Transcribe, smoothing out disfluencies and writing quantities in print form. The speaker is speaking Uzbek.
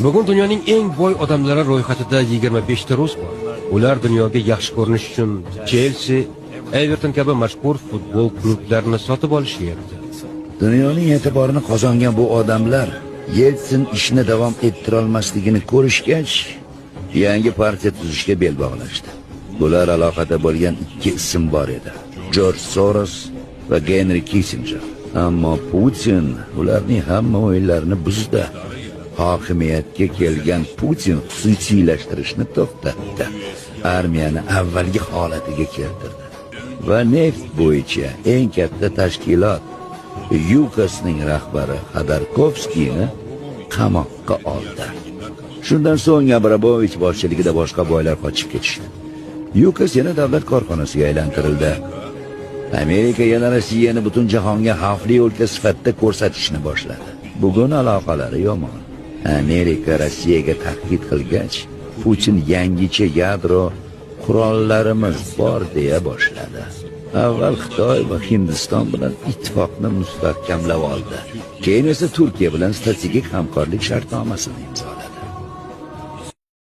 Bugun dunyoning eng boy odamlari ro'yxatida 25 ta rus bor. Ular dunyoga yaxshi ko'rinish uchun Chelsi, Everton kabi mashhur futbol klublarini sotib olishyapti. Dunyoning e'tiborini qozongan bu odamlar Yeltsin ishni davom ettirolmasligini ko'rishgach, yangi partiya tuzishga bel bog'lashdi. Bular aloqada bo'lgan ikki ism bor edi: Jorj Soros va Genri Kissinjer. Ammo Putin ularning hamma o'yinlarini buzdi. Hokimiyatga kelgan Putin xususiylashtirishni to'xtatdi. Armiyani avvalgi holatiga keltirdi va neft bo'yicha eng katta tashkilot YUKOSning rahbari Xodorkovskiyni qamoqqa oldi. Shundan so'ng Abramovich boshchiligida boshqa boylar qochib ketishdi. YUKOS yana davlat korxonasiga aylantirildi. Amerika yana Rossiyani butun jahonga xavfli o'lka sifatida ko'rsatishni boshladi. Bugun aloqalari yomon. Amerika Rossiyaga tahdid qilgach, Putin yangicha yadro qurollarimiz bor deya boshladi. Avval Xitoy va Hindiston bilan ittifoqni mustahkamlab oldi. Keyin esa Turkiya bilan strategik hamkorlik shartnomasini imzoladi.